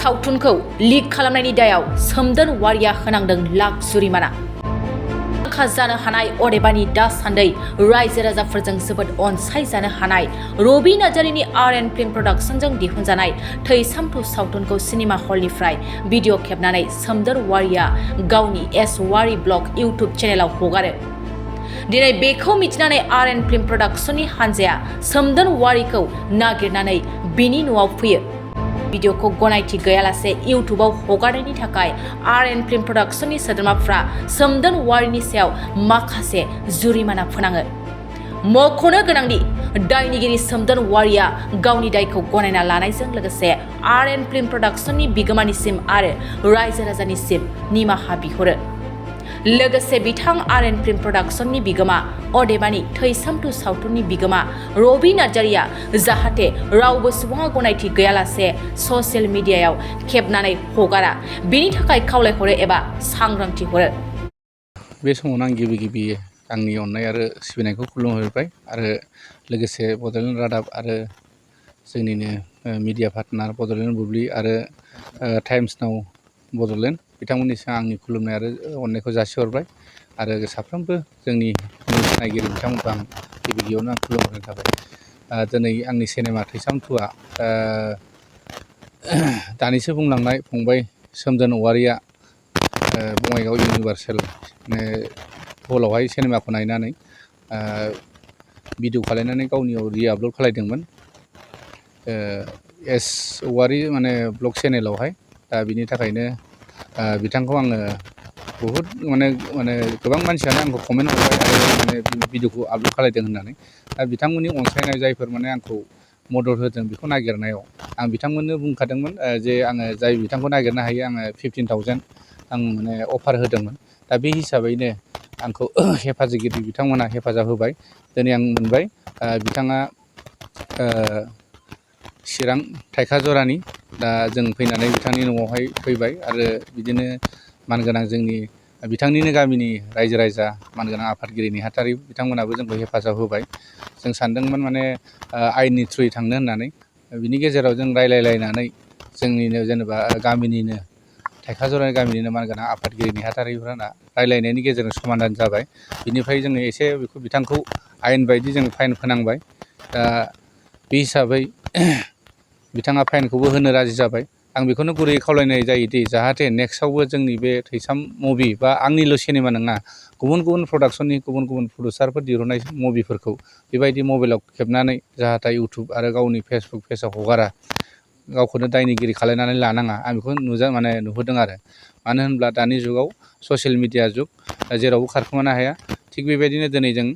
सावथुनखौ लिक खालामनायनि दायाव सोमदोन वारिया होनांदों लाख जुरिमाना। जानो हानाय अदेबानि दासान्दै रायजो राजाफोरजों जोबोद अनसायजानो हानाय रबि नार्जारिनि आर.एन. फिल्म प्रडाक्शनजों दिहुनजानाय थैसाम 2 सावथुनखौ सिनेमा हलनिफ्राय भिडिअ खेबनानै सोमदोन वारिया गावनि एस वारि ब्लग इउट्युब चेनेलाव हगारो। दिनै बेखौ मिथिनानै आर.एन. फिल्म प्रडाक्शननि हानजाया सोमदोन वारिखौ नागिरनानै बिनि न'आव फैयो। भिडिअखौ गनायथि गैयालासे इउट्युबाव हगारनायनि थाखाय आर.एन. फिल्म प्रडाक्शननि सोद्रोमाफ्रा सोमदोन वारिनि सायाव माखासे जुरिमाना फोनाङो। मख'नो गोनांदि दायनिगिरि सोमदोन वारिया गावनि दायखौ गनायना लानायजों लोगोसे आर.एन. फिल्म प्रडाक्शननि बिगोमानिसिम आरो रायजो राजानिसिम निमाहा बिहरो। लोगोसे बिथां आर.एन. फिल्म प्रडाक्शननि बिगोमा अदेबानि थैसाम 2 सावथुननि बिगोमा रबि नार्जारिया जाहाथे रावबो सुबुङा गनायथि गैयालासे ससियेल मिडियायाव खेबनानै हगारा बेनि थाखाय खावलायहरो एबा सांग्रांथि हरो। बे समावनो आं गिबि आंनि अननाय आरो सिबिनायखौ खुलुमहरबाय आरो लोगोसे बड'लेण्ड रादाब आरो जोंनिनो मिडिया पार्टनार बड'लेण्ड बुब्लि आरो टाइम्स नाव बड'लेण्ड बिथांमोननिसिम आंनि खुलुमनाय आरो अननायखौ जासिहरबाय आरो साफ्रोमबो जोंनि निउस नायगिरि बिथांमोनखौ आं गिबियावनो आं खुलुमहरनाय थाबाय। दिनै आंनि सिनेमा थैसाम 2आ दानिसो बुंलांनाय फंबाय सोमदोन वारिया बङाइगाव इउनिभार्सेल हलावहाय सिनेमाखौ नायनानै भिडिअ खालायनानै गावनियाव रि-आपल'ड खालायदोंमोन एस वारि ब्लग चेनेलावहाय। दा बिनि थाखायनो बिथांखौ आङो बहुद गोबां मानसियानो आंखौ कमेन्ट हरबाय आरो भिडिअखौ आपल'ड खालायदों होननानै। दा बिथांमोननि अनसायनाय जायफोर आंखौ मदद होदों बेखौ नागिरनायाव आं बिथांमोननो बुंखादोंमोन जे आङो जाय बिथांखौ नागिरनो हायो आङो 15,000 आं अफार होदोंमोन। दा बे हिसाबैनो आंखौ हेफाजाबगिरि बिथांमोना हेफाजाब होबाय। दिनै आं मोनबाय बिथाङा चिरां थाइखाजरानि। दा जों फैनानै बिथांनि न'आवहाय फैबाय आरो बिदिनो मानगोनां जोंनि बिथांनिनो गामिनि रायजो राजा मानगोनां आफादगिरि नेहाथारि बिथांमोनाबो जोंखौ हेफाजाब होबाय। जों सानदोंमोन आयेननि थ्रुयै थांनो होननानै। बिनि गेजेराव जों रायलायलायनानै जोंनिनो जेनेबा गामिनिनो थाइखाजरानि गामिनिनो मानगोनां आफादगिरि नेहाथारिफोरा रायलायनायनि गेजेरजों समाधान जाबाय। बिनिफ्राय जोङो एसे बिथांखौ आयेन बायदि जों फाइन फोनांबाय। दा बे हिसाबै बिथाङा फाइनखौबो होनो राजि जाबाय। आं बेखौनो गुरैयै खावलायनाय जायोदि जाहाथे नेक्स्टआवबो जोंनि बे थैसाम मुभि बा आंनिल' सिनेमा नङा गुबुन प्रडाक्शननि गुबुन प्रडिउसारफोर दिहुननाय मुभिफोरखौ बेबायदि मबाइलाव खेबनानै जाहाथे इउटुब आरो गावनि फेसबुक पेजाव हगारा, गावखौनो दायनिगिरि खालायनानै लानाङा आं बेखौ नुहरदों आरो। मानो होनब्ला दानि जुगाव ससियेल मिडिया जुग, जेरावबो खारखोमानो हाया। थिग बेबायदिनो दिनै जों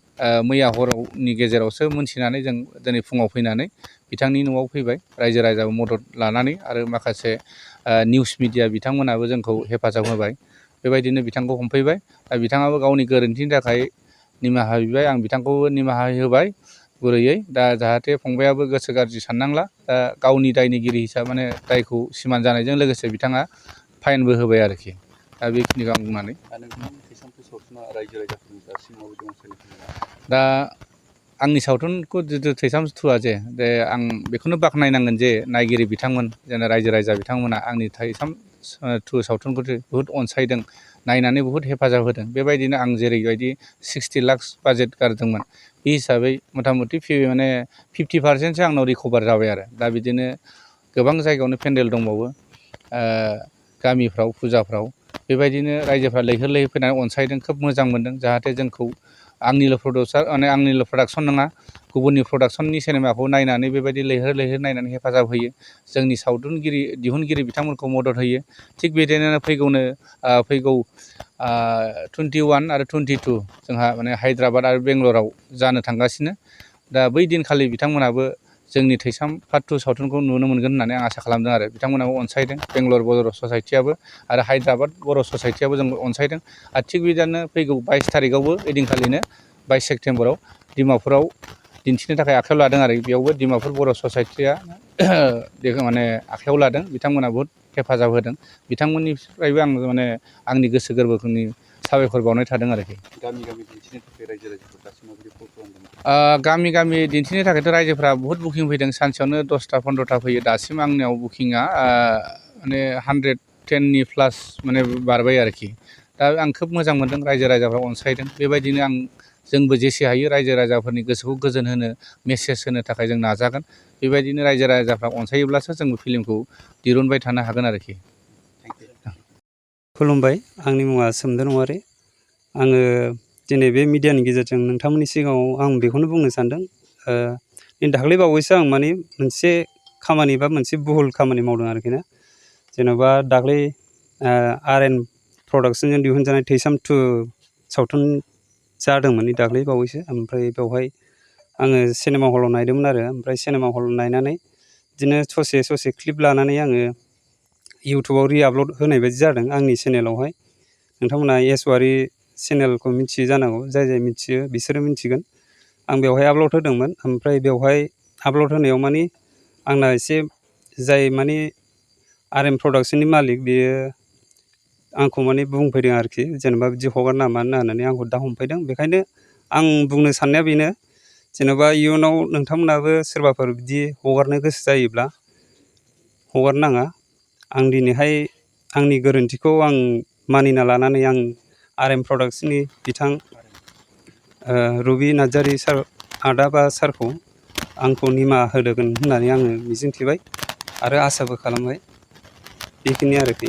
मैया हरनि गेजेरावसो मोनथिनानै जों दिनै फुङाव फैनानै बिथांनि न'आव फैबाय रायजो राजाबो मदद लानानै आरो माखासे निउस मिडिया बिथांमोनाबो जोंखौ हेफाजाब होबाय। बेबायदिनो बिथांखौ हमफैबाय। दा बिथाङाबो गावनि गोरोन्थिनि थाखाय निमाहा बिबाय, आं बिथांखौबो निमाहा होबाय गुरैयै। दा जाहाथे फंबायाबो गोसो गाज्रि साननांला। दा गावनि दायनिगिरि हिसाबै दायखौ सिमान जानायजों लोगोसे बिथाङा फाइनबो होबाय आरोखि। दा बेखिनिखौ आं बुंनानै दा आंनि सावथुनखौ जिथु थैसाम 2आ जे आं बेखौनो बाख्नायनांगोन जे नायगिरि बिथांमोन जेन रायजो राजा बिथांमोना आंनि थैसाम 2 सावथुनखौ बुहुद अनसायदों, नायनानै बुहुद हेफाजाब होदों। बेबायदिनो आं जेरैबायदि 60 लाख बाजेट गारदोंमोन बे हिसाबै मथा मथि 50%सो आंनाव रिकभार जाबाय आरो। दा बिदिनो गोबां जायगायावनो पेन्डेल दंबावो गामिफ्राव फुजाफ्राव। बेबायदिनो रायजोफ्रा लैहोर लैहोर फैनानै अनसायदों, खोब मोजां मोनदों। जाहाथे जोंखौ आंनिल' प्रडाक्शन नङा गुबुननि प्रडाक्शननि सिनेमाखौ नायनानै बेबायदि लैहोर लैहोर नायनानै हेफाजाब होयो, जोंनि दिहुनगिरि बिथांमोनखौ मदद होयो। थिग बिदिनो फैगौ 21 आरो 22 जोंहा हायद्राबाद आरो बेंगलराव जानो थांगासिनो। दा बै दिनखालि बिथांमोनाबो जोंनि थैसाम पार्ट 2 सावथुनखौ नुनो मोनगोन होननानै आं आसा खालामदों आरो। बिथांमोनाबो अनसायदों, बेंगलर बर' ससाइटियाबो आरो हायद्राबाद बर' ससाइटियाबो जोंखौ अनसायदों। आरो थिग बिदिनो फैगौ 22 थारिखआवबो ओइदिनखालिनो 22 सेप्तेम्बराव डिमापुराव दिन्थिनो थाखाय आखायाव लादों आरो। बेयावबो डिमापुर बर' ससाइटिया आखायाव लादों। बिथांमोना बहुद हेफाजाब होदों। बिथांमोननिफ्रायबो आं आंनि गोसो गोरबोनि साबायखर बावनाय थादों आरोखि। गामि गामि दिन्थिनो थाखाय रायजो राजाफोर दासिम माबायदि कल खालामदों? गामि गामि दिन्थिनो थाखायथ' रायजोफ्रा बहुद बुकिं फैदों। सानसेयावनो 10टा 15टा फैयो। दासिम आंनियाव बुकिङा माने 110नि प्लास माने बारबाय आरोखि। दा आं खोब मोजां मोनदों, रायजो राजाफ्रा अनसायदों। बेबायदिनो जोंबो जेसे हायो रायजो राजाफोरनि गोसोखौ गोजोन होनो, मेसेज होनो थाखाय जों नाजागोन। बेबायदिनो रायजो राजाफ्रा अनसायोब्लासो जोंबो फिल्मखौ दिरुनबाय थानो हागोन आरोखि। खुलुमबाय, आंनि मुङा सोमदोन औवारि। आङो दिनै बे मिडियानि गेजेरजों नोंथांमोननि सिगाङाव आं बेखौनो बुंनो सानदों, दाख्लै बावैसो आं माने मोनसे खामानि बा मोनसे भुल खामानि मावदों आरोखि ना। जेन'बा दाख्लै आर.एन. प्रडाक्सनजों दिहुनजानाय थैसाम 2 सावथुन जादोंमोन दाख्लै बावैसो। ओमफ्राय बेवहाय आङो सिनेमा हलाव नायदोंमोन आरो। ओमफ्राय सिनेमा हलाव नायनानै बिदिनो ससे क्लिप लानानै आङो इउटुबाव रि-आपल'ड होनाय बायदि जादों आंनि चेनेलावहाय। नोंथांमोना एसवारि चेनेलखौ मिथियो जानांगौ, जाय मिथियो बिसोरो मिथिगोन। आं बेवहाय आपल'ड होदोंमोन। ओमफ्राय बेवहाय आपल'ड होनायाव माने आंना एसे जाय माने आर.एन. प्रडाक्सननि मालिक, बेयो आंखौ माने बुंफैदों आरोखि, जेनेबा बिदि हगार नामा होननानै आंखौ दा हमफैदों। बेखायनो आं बुंनो साननाया बेनो, जेनेबा इयुनाव नोंथांमोनाबो सोरबाफोर बिदि हगारनो गोसो जायोब्ला हगारनाङा। आं दिनैहाय आंनि गोरोन्थिखौ आं मानिना लानानै आं आर.एन. प्रडाक्सननि बिथां रबि नार्जारि आदा बा सारखौ आंखौ निमाहा होगोन होननानै आङो मिजिंथिबाय आरो आसाबो खालामबाय। बेखिनि आरोखि।